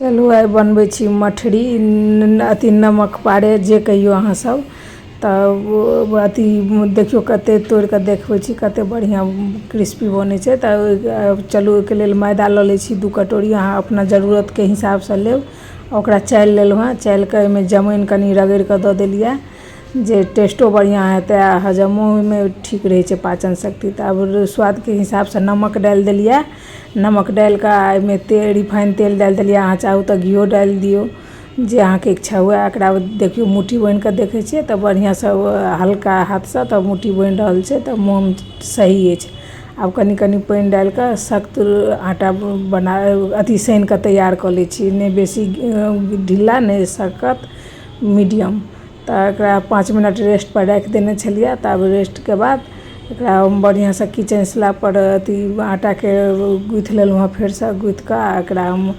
चलू आइ बनबै छी मठरी अथी नमक पारे जे कहियौ अहाँ सब। तऽ अथी देखियौ कतेक तोड़िकऽ देखबै छी कतेक बढ़िआँ क्रिस्पी बनै छै। तऽ चलू ओहिके लेल मैदा लऽ लै छी 2 कटोरी, अहाँ अपना जरूरतके हिसाबसँ लेब। ओकरा चालि लेलहुँ हँ, चालिकऽ ओहिमे जमाइन कनि रगड़िकऽ दऽ देलियै जे टेस्टो बढ़िआँ हेतै आ हजमो ओहिमे ठीक रहै छै, पाचन शक्ति। तऽ आब स्वादके हिसाबसँ नमक डालि देलियै। नमक डालिकऽ एहिमे तेल, रिफाइन तेल डालि देलियै। अहाँ चाहू तऽ घिओ डालि दियौ, जे अहाँके इच्छा हुए। एकरा देखियौ मुट्ठी बान्हिकऽ देखै छियै तऽ बढ़िआँसँ हल्का हाथसँ तऽ मुट्ठी बनि रहल छै, तऽ मोम सही अछि। आब कनि कनि पानि डालिकऽ सख्त आटा बना अथी सानिकऽ तैयार कऽ लै छी, नहि बेसी ढीला नहि सक्कत, मीडियम। तऽ एकरा 5 मिनट रेस्टपर राखि देने छलियै। तऽ आब रेस्टके बाद एकरा बढ़िआँसँ किचन स्लैबपर अथी आटाके गुथि लेलहुँ हँ। फेरसँ गुथिकऽ आ एकरा हम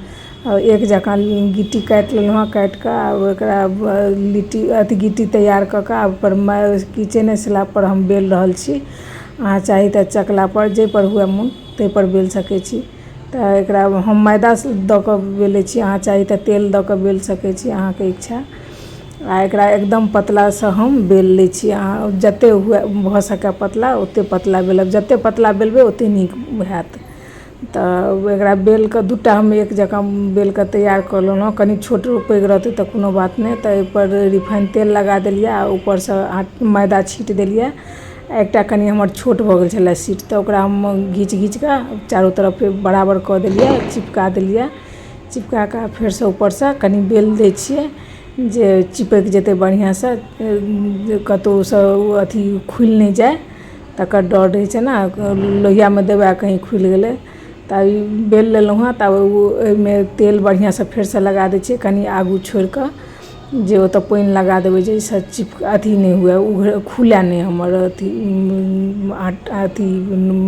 एक जकाँ गिट्टी काटि लेलहुँ हँ। काटिकऽ आ एकरा लिट्टी अथी गिट्टी तैयार कऽ कऽ आब ओहिपर किचने स्लैबपर हम बेल रहल छी। अहाँ चाही तऽ चकलापर, जाहिपर हुए मोन ताहिपर बेल सकै छी। तऽ एकरा हम मैदा दऽ कऽ बेलै छी, अहाँ चाही तऽ तेल दऽ कऽ बेल सकै छी, अहाँके इच्छा। आ एकरा एकदम पतलासँ हम बेल लै छी। अहाँ जतेक हुए भऽ सकै पतला ओतेक पतला बेलब, जतेक पतला बेलबै ओतेक नीक हैत। तऽ एकरा बेलके 2टा हम एक जकाँ बेलके तैयार कऽ लेलहुँ। कनि छोटो पैघ रहतै तऽ कोनो बात नहि। तऽ एहिपर रिफाइन तेल लगा देलियै आ ऊपरसँ मैदा छीट देलियै। एकटा कनि हमर छोट भऽ गेल छलै सीट, तऽ ओकरा हम घीच घीचके चारू तरफ बराबर कऽ देलियै, चिपका देलियै। चिपका कऽ फेरसँ ऊपरसँ कनि बेल दै छियै जे चिपकि जेतै बढ़िआँसँ, कतहुसँ अथी खुलि नहि जाय तकर डर रहै छै ने, लोहियामे देबै आ कहीँ खुलि गेलै। तऽ ई बेल लेलहुँ हँ, तऽ ओहिमे तेल बढ़िआँसँ फेरसँ लगा दै छियै, कनि आगू छोड़िकऽ जे ओतऽ पानि लगा देबै जाहिसँ चिप अथी नहि हुए, उघरै खुलै नहि हमर अथी अथी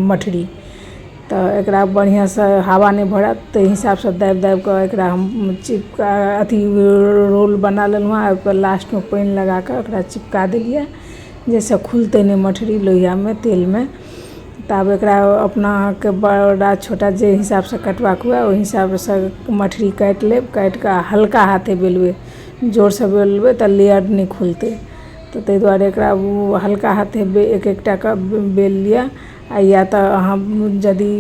मठरी। तऽ एकरा बढ़िआँसँ हवा नहि भरत ताहि हिसाबसँ दाबि दाबिकऽ एकरा हम चिपका अथी रोल बना लेलहुँ हँ। ओहिपर लास्टमे पानि लगाकऽ ओकरा चिपका देलियै जाहिसँ खुलतै नहि मठरी लोहियामे तेलमे। तऽ आब एकरा अपना अहाँके बड़ा छोटा जे हिसाबसँ कटबाक हुए ओहि हिसाबसँ मठरी काटि लेब। काटिकऽ हल्का हाथे बेलबै, जोरसँ बेलबै तऽ लेयर नहि खुलतै, तऽ ताहि दुआरे एकरा हल्का हाथे एक एकटाके बेल लिअ। आ या तऽ अहाँ यदि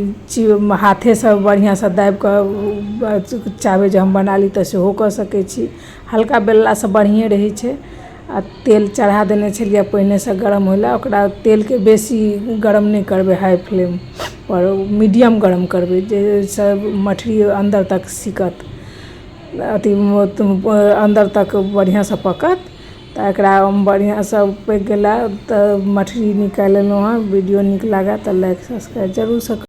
हाथेसँ बढ़िआँसँ दाबिकऽ चाहबै जे हम बना ली तऽ सेहो कऽ सकै छी। हल्का बेललासँ बढ़िएँ रहै छै। आ तेल चढ़ा देने छलियै पहिनेसँ गरम होइ लए। ओकरा तेलके बेसी गरम नहि करबै, हाइ फ्लेमपर मीडियम गरम करबै, जाहिसँ मठरी अन्दर तक सिकत, अथी अन्दर तक बढ़िआँसँ पकत। तऽ एकरा बढ़िआँसँ पकि गेला तऽ मठरी निकालि लेलहुँ हँ। वीडियो नीक लागए तऽ लाइक सब्सक्राइब जरूरसँ।